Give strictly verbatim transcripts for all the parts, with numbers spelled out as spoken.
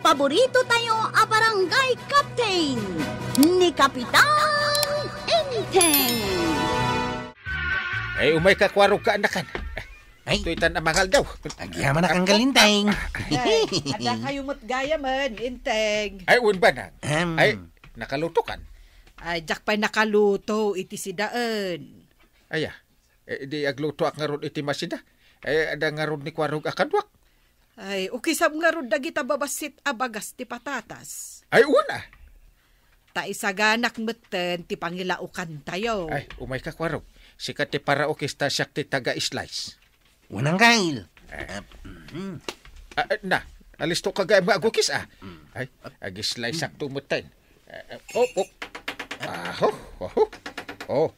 Paborito tayo a barangay captain, ni Kapitan Enteng. Ay, umayka, Kuarog, ket anakkan. Ay. Toy tan a mangaldaw. Agyamanak, Anggal Enteng. Ay, adda kayo met gayamen, Enteng. Ay, wen, Banang. Ahem. Ay, nakalutokan? Ay, diak pay nakaluto iti sidaen. Aya, eh, di aglutoak ngarud iti masida. Eh, adda ngarud ni Kuarog a kaduak. Ay, ukisam ngarud dagita babassit a bagas ti patatas. Ay, una. Ta isaganak metten ti pangilaokantayo. Ay, umayka, Kuarog. Sika ti paraukis ta siak ti taga-slice. Unang kail. Eh. Ah, mhm. Ah, eh, na, alisto ka gayam nga agukis, ah. Mm. Ay, ag-slice-ak to metten. Eh, eh, oh, oh. Ah, oh, oh, oh.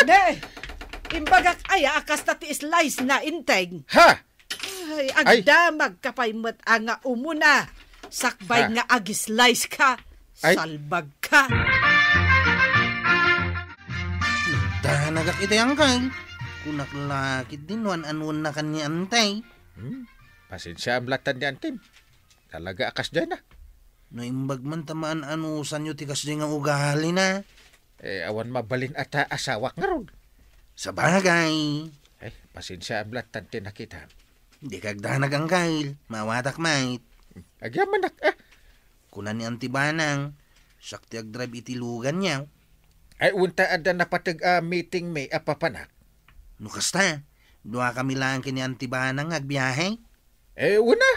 Ne, imbagak aya a kasta ti slice na, Enteng. Ha? Ay, ay, agdamagka pay met a nga umuna. Sakbay, ha, nga ag-slice ka. Ay. Salbag ka. Danagak iti, Anggal. Kunak la ketdi no an-anuennakan ni Antay. Hmm? Pasensiaam lattan ni Antim. Talaga a kasdiay na. Naimbag man ta maan-anusanyo ti kasdiay nga ugalina. Eh, awan mabalin a ta asawak ngarud. Sabagay. Eh, pasensiaam lattan ti nakitam. Dika agdanag, Anggal. Maawatak met. Agyamanak, eh. Kuna ni Auntie Banang, siak ti agdrive iti luganyo. Ay, wen ta adda napateg a meeting mi a papanak. No kasta, duakami laeng ken ni Auntie Banang nga agbiahe? Eh, wen a.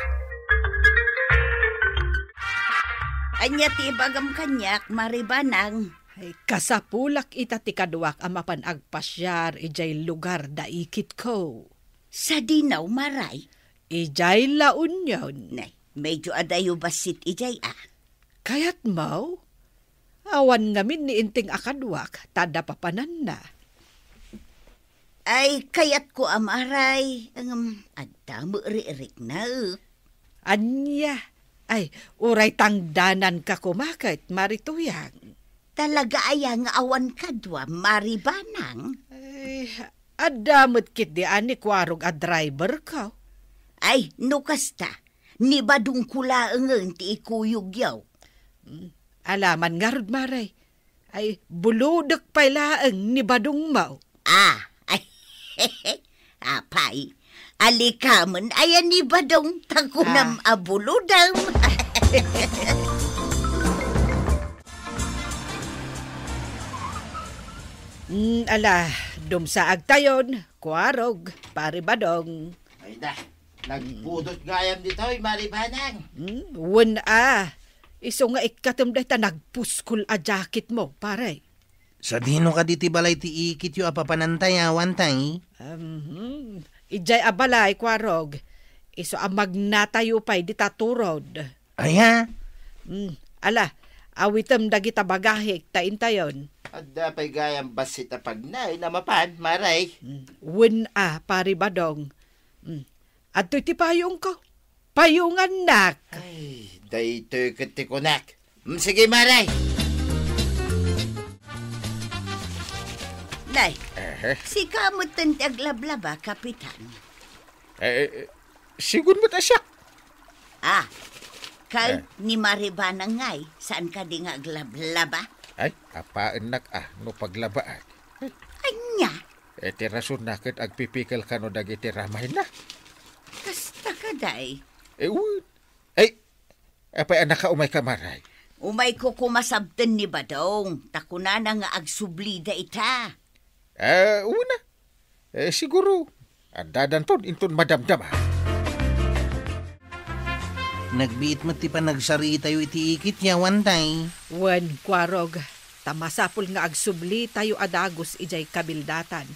Ania ti ibagam kaniak, Mari Banang? Ay, kasapulak ita ti kaduak a mapan agpasiar idiay lugar da ikitko. Sadino, Mari? Idiay La Union. Nay, medyo adayo bassit idiay, a. Kayatmo? Awan ngamin ni Enteng a kaduak, ta adda papananna. Ay, kayatko a, Mari. Ngem, adda met rikrikna. Ania? Ay, uray tangdananka koma ket, Mari Tuyang. Talaga aya nga awan kadua, Mari Banang? Ay, adda met ketdi a ni Kuarog a driverko. Ay, no kasta, ni Badongko laengen ti ikuyogyo. Mm, ala man ngarud, Mari. Ay, bulodek pay laeng ni Badongmo. Ah, ay, apay, alikamen aya ni Badong ta kunam, ah, a bulodem. Mm, ala, dumsaagtayon, Kuarog, Pari Badong. Ay da, nagbudot gayam ditoy, Mari Banang. Mm, wen a, isu nga ikkatem dayta nagpuskol a jacketmo, Pari. Sadino kadi ti balay ti ikityo a papanantayawan, tay? Mhm. Idiay a balay, Kuarog. Isu a magnatayo pay dita turod. Aya? Mm, ala, awitem dagita bagahek ta intayon. Adda pay gayam bassit a pagnaen a mapan, Mari. Mm, wen a, Pari Badong. Mm, adtoy ti payongko. Payongannak. Ay, daytoy ket ti kunak. Mm, sige, Mari. Nay, ehe, sika metten ti aglablaba, Kapitan. Eh, eh, sigun met a siak. Ah, kay, eh, ni Mari Banang ngay, saan kadi nga aglablaba? Ay, apaennak a no paglabaak. Ania? Eh, ti rasonna ket agpipikel kano dagiti ramayna. Kasta kadi? Eh, wen. Ay, apay a nakaumayka, Mari? Umayko koma sabten ni Badong, ta kunana nga agsublida ita. Eh, wen a. Eh, siguro, addadanton inton madamdama. Nagbiit met ti panagsaritayo iti ikityo, tay. Wen, Kuarog, ta masapul nga agsublitayo a dagus idiay kabildatan.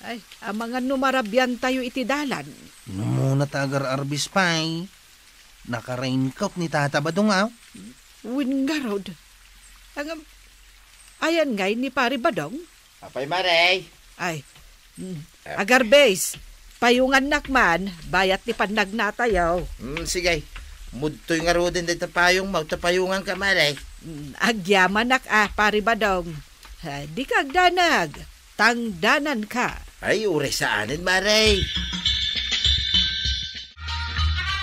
Ay, amangan no marabiantayo iti dalan. Numuna ta agar-arbis pay. Naka-raincoat ni Tata Badong, a. Wen ngarud. Ngem, ayan ngay ni Pari Badong? Apay, Mari? Ay, mm, ah, agarbis, payongannak man, bayat ti pannagnatayo. Mm, sige. Mudtoy ngaruden dayta payongmo, ta payonganka, Mari. Mm, agyamanak a, Pari Badong. Ah, dika agdanag, tangdananka. Ay, uray saanen, Mari.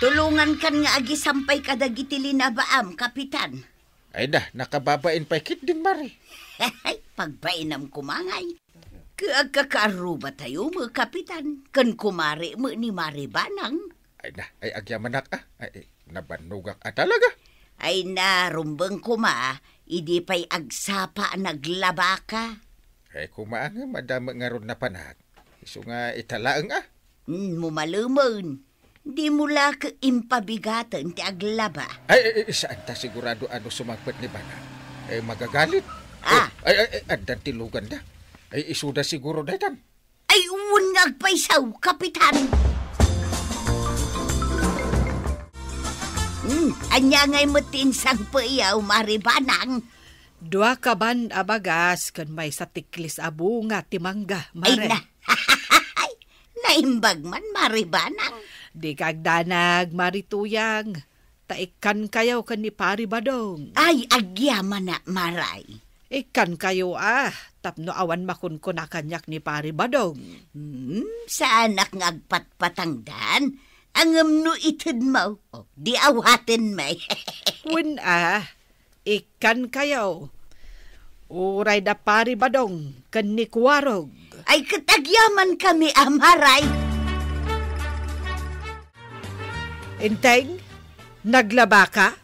Tulongankan nga agisampay kadagiti linabaam, Kapitan. Ay na, nakababain pay ketdin, Mare. Pagbainam koma ngay. Ket agkakaarrubatayo met, Kapitan, ken kumare met ni Mare Banang. Ay na, ay agyamanak, ah. Ay, ay, nabannogak a talaga. Ay na, rumbeng koma, idi pay agsapa a naglabaka. Ay, koma ngem, adda met ngarud napanak. Isu nga ita laeng, ah. Hmm, mumalemen. Dimo la ket impabigaten ti aglaba. Ay, ay, ay, saan ta sigurado a no sumangpet ni Banang? Ay, magagalit. Ah. Oh, ay, ay, ay, addan ti luganda. Ay, isuda siguro daytan. Ay, wen nga agpayso, Kapitan. Hmm, ania ngay met ti insangpetyo, Mare Banang? Dua kaban a bagas ken maysa tiklis a bunga ti mangga, Mare. Ay na. Naimbag man, Mare Banang. Dika agdanag, Mare Tuyang. Ta ikkankayo ken ni Pari Badong. Ay, agyamanak, Mare. Ikkankayo, ah, tapno awan makunkuna kaniak ni Pari Badong. Hmm, saanak nga agpatpatangdan. Ngem no itedmo, oh, di awatenmi. Wen, ah, ikkankayo. Uray da Pari Badong ken ni Kuarog. Ay, ket agyamankami a, Mare. Enteng, naglabaka?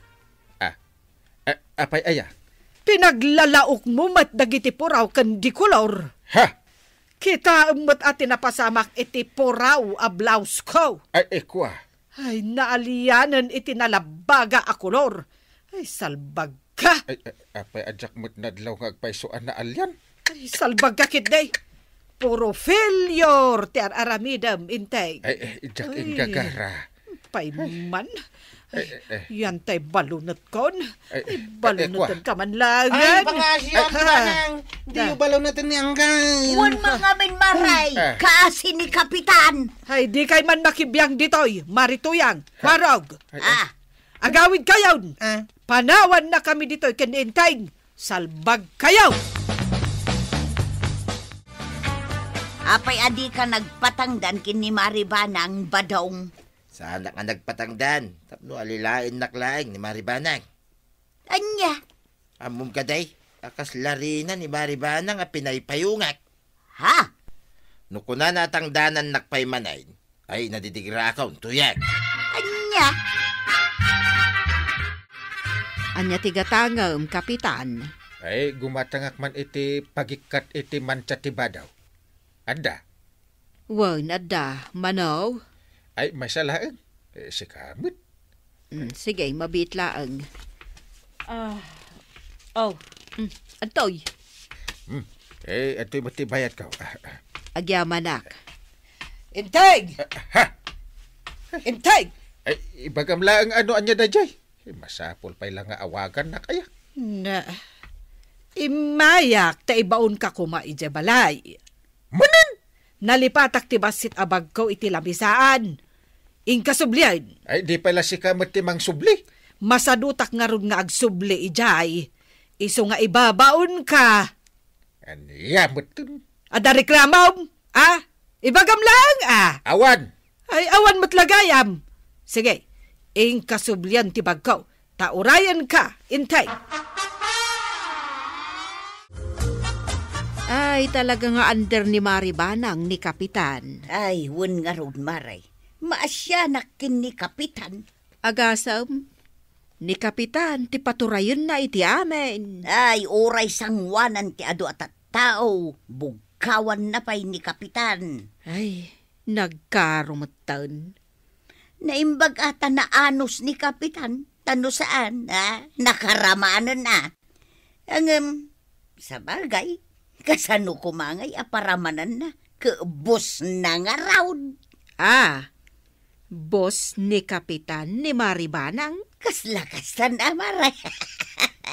Ah, a-, apay aya? Pinaglalaokmo met dagiti puraw ken dikolor. Ha? Kitaem met a ti napasamak iti puraw a blausko. Ay, ikua. Ay, naalianen iti nalabaga a kolor. Ay, salbagka. Ay, a-, apay a diak met nadlaw nga agpayso a naalian? Ay, salbagka ketdi. Puro failure ti ar-aramidem, Enteng. Ay, ay, diak Ay. Inggagara. Pay man. Eh, eh, eh. Yan tay balunetkon. Eh, eh, eh, baluneten ka man laengen. Ay, pangasiam, Ay, Manang. Di na. Baluneten ni Anggal. Wen man ngamin, Mare. Eh. Kaasi ni Kapitan. Ay, di kay man makibiang ditoy, Mare Tuyang. Kuarog. Ay, ay. Ah. Agawid kayon. Ah. Panawan na kami ditoy ken Enteng. Salbag kayo! Apay a dika nagpatangdan ken ni Mare Banang, Badong? Saanak nga nagpatangdan, tapno alilaennak laeng ni Mare Banang. Ania? Ammom kadi, a kasla rina ni Mare Banang a pinaypayongak. Ha? No kunana a tangdanannak pay manen, ay, nadidigraakon, Tuyang. Ania? Ania ti gatangem, Kapitan? Ay, gumatangak man iti pagikkat iti mantsa ti badaw. Adda? Wen, adda. Mano? Ay, maysa laeng. Eh, sika met. Mm, sige, mabiit laeng. Ah, oh, mm, adtoy. Mm, eh, adtoy met ti bayadko. Ah, ah. Agyamanak. Enteng! Ah, ha? Enteng! Ay, ibagam laeng no ania daydiay. Eh, masapul pay la nga awagannak aya. Na, immayak ta ibaonka koma idiay balay. Manen? Nalipatak ti bassit a bagko iti lamisaan. Inka sublien. Ay, di pay la sika met ti mangsubli. Masadutak ngarud nga agsubli idiay. Isu nga ibabaonka. Ania metten? Adda reklamom? Ah? Ibagam laeng, ah. Awan. Ay, awan met la gayam. Sige, inka sublien ti bagko. Ta urayenka, Enteng. Ay, talaga nga under ni Mare Banang ni Kapitan. Ay, wen ngarud, Mare. Maasianak ken ni Kapitan. Agasem, ni Kapitan ti paturayenna iti amin. Ay, uray sangoanan ti adu a tattao, bugkawanna pay ni Kapitan. Ay, nagkaro metten. Naimbag a ta naanus ni Kapitan, ta no saan, a, nakaramanen a. Ngem, sabagay, kasano koma ngay a paramananna, ket boss na ngarud. Ah, boss ni Kapitan ni Mare Banang? Kasla kastan a, Mare.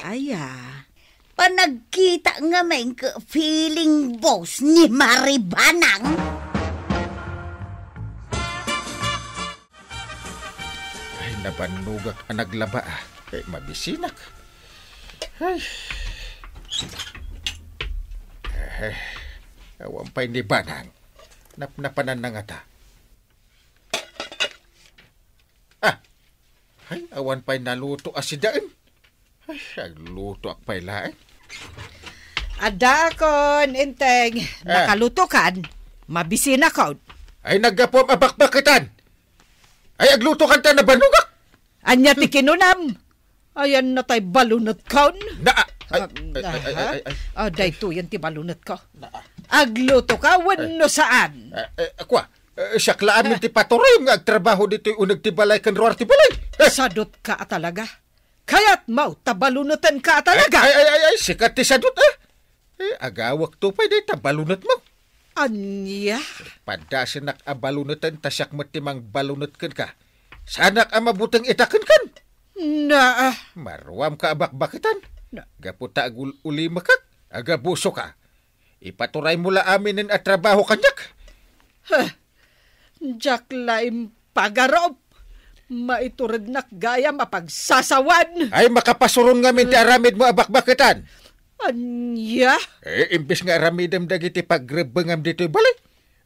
Aya. Panagkita ngamin ket feeling boss ni Mare Banang. Ay, nabannogak a naglaba, ah. Ay, mabisinak. Ay. Ay, awan pay ni Banang. Napnapananna ngata. Ah, Ay, awan pay naluto a sidaen. Ay, aglutoak pay laeng. Addaakon, Enteng. Ah. Nakalutokan. Mabisinakon. Ay, naggapuam a bakbaketan. Ay, aglutokan ta nabanogak. Ania ti kinunam? Ayanna tay balunetkan? Na, ay, Ah, ay, ay, ay, aha. ay, ay. Ah, daytoyen ti balunetko. Na, ah. Agluto ka wenno saan? Eh, eh, kua, eh, siak la amin ti paturayem nga agtrabaho ditoy uneg ti balay ken ruar ti balay. Eh. Sadut ka a talaga. Kayat mo ta baluneten ka a talaga. Ay, ay, ay, ay, ay, sika ti sadut, eh. Eh, agawak to pay dayta balunetmo. Ania? Padasenak a baluneten ta siak met ti mangbalunet kenka. Saanak a mabuteng ita kenkan. Na, ah. Maruam ka a bakbaketan. Na. Gapu ta agul-ulimekak, agabuso ka. Ipaturay mo la aminen a trabaho kaniak. Huh. Diak la impagarup. Maiturednak gayam a pagsasawan. Ay, makapasuron ngamin ti aramid mo a bakbaketan. Ania? Eh, imbes nga aramidem dagiti pagrebbengam ditoy balay.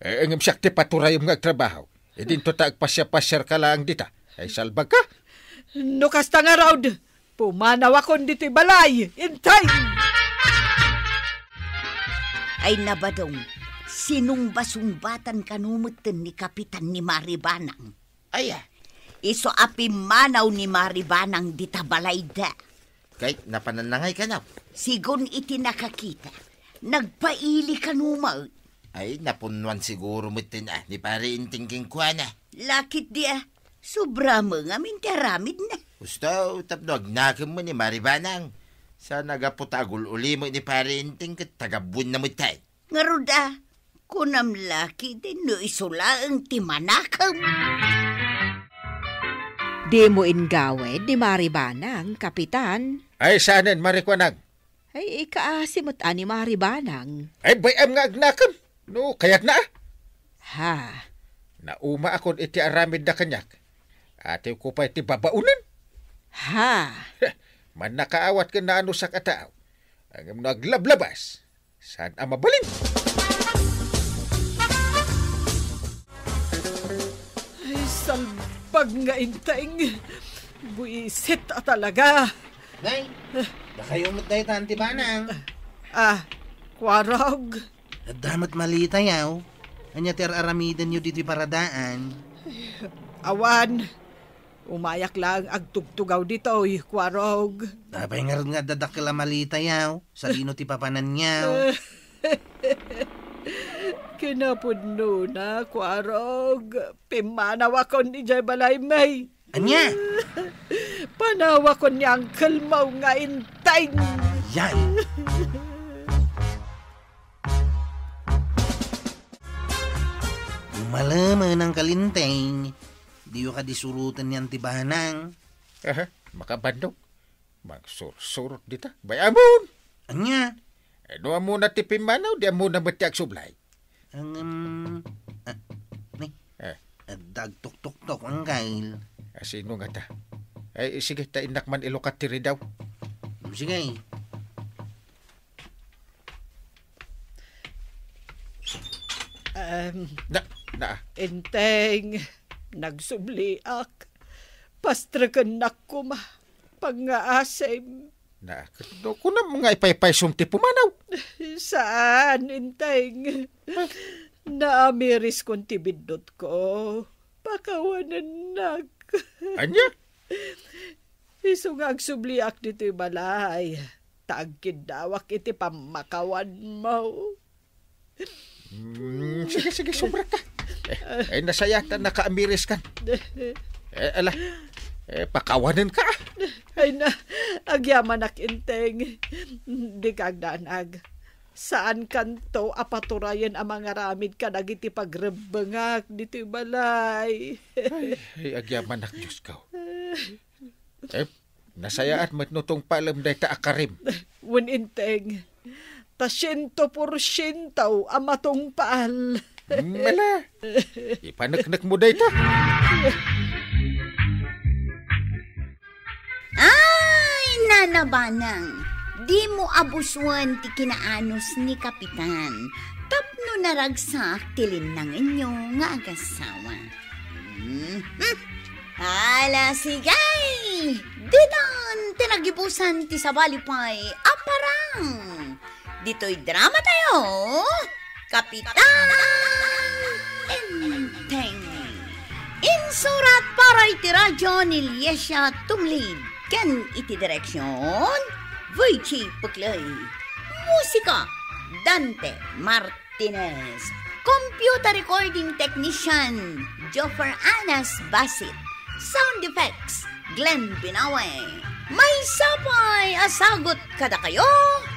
Eh, ngem siak ti paturayem nga agtrabaho. Idinto ta agpasiapasiar ka laeng dita. Ay, salbag ka. No kasta ngarud, pumanawakon ditoy balay. Intay! Ay, nabadong, sinungbasungbatan kano metten ni Kapitan ni Mari Banang. Aya? Isu a pimmanaw ni Mari Banang dita balayda. Kay, napanannangay kano? Sigun iti nakakita, nagpaili kano met. Ay, napunnuan siguro metten a ni Pari Inting kenkuana. Lakit di a, sobra met ngamin ti aramidna. Husto, tapno agnakem met ni Mari Banang. Saan a gapu ta agul-uli met ni Pari Inting ket tagabuenna metten. Ngarud a, kunam la ketdi no isu laeng ti manakem. Dimo inggawid ni Mari Banang, Kapitan. Ay, saanen, Mari Kuanang? Ay, ikaasi met a ni Mari Banang. Ay, bay-am nga agnakem. No, kayatna a. Ha? Naumaakon iti aramidda kaniak. Atiwko pay ti babaonen. Ha? Mannakaawat ken naanusak a tao. Ngem no aglablabas, saan a mabalin? Ay, salbag nga Inteng. Buisit a talaga. Nay, dakayo met dayta, Auntie Banang. Ah, Kuarog. Adda met malitayaw. Ania ti ar-aramidenyo ditoy paradaan? Awan. Umayak laeng agtugtugaw ditoy, Kuarog. Apay ngarud nga adda dakkel a malitayaw? Sadino ti papananyaw? Kinapudnona, Kuarog. Pimmanawakon idiay balaymi. Ania? Panawakon ni Uncle Mau nga Inteng. Yan. Umalemen, Uncle Inteng. Diyo kadi suroten ni Auntie Banang. Aha, makabandog. Mangsursurot dita. Bay-amon! Ania? Eh, no ammona ti pimmanaw, di ammona met ti agsublay. Ang, um, ah, ni? Eh. Adda agtuktuktok, Uncle. Ah, sino ngata? Ay, sige, ta innak man ilukat ti ridaw. Sige. Em, Na, na. Inteng, nagsubliak. Pastrekennak koma. Pangngaasim. Na, no, kunam nga ipaypaysom ti pumanaw. Saan, Inteng. Naamiriskon ti biddutko. Pakawanennak. Ania? Isu nga agsubliak ditoy balay, ta agkiddawak iti pammakawanmo. Mm, sige, sige, sobra ka. Eh, eh, nasayaat ta nakaamiris kan. Eh, ala, eh, pakawanen ka. Ay na, agyamanak, Inteng. Di ka agdanag. Saan kanto a paturayen a mangaramid kadagiti pagrebbengak ditoy balay. Ay, ay, agyamanak, Diyos ko. Eh, nasayaat met no tungpalem dayta a karim. Wen, Inteng, ta siento porsiento a matungpal. Mala, ipaneknek mo dayta. Ay, Nana Banang, dimo abusoen ti kinaanus ni Kapitan tapno naragsak ti linnangenyo nga agasawa. Mhm. Ala, sige! Ditan ti nagibusan ti sabali pay a parang. Ditoy drama tayo, Kapitan Enteng. Insurat para iti radyo ni Liesia Tumlid ken iti direksyon, Virgie Puclay. Musika, Dante Martinez. Computer recording technician, Joffer Anas Basit. Sound effects, Glenn Binawe. Maysa pay a sagut kadakayo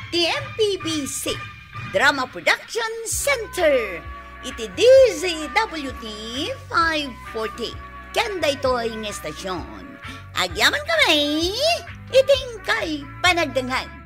ti M P B C Drama Production Center iti D Z W T five forty. Ken daytoy nga estasyon, agyaman kami iti inkay panagdengngeg.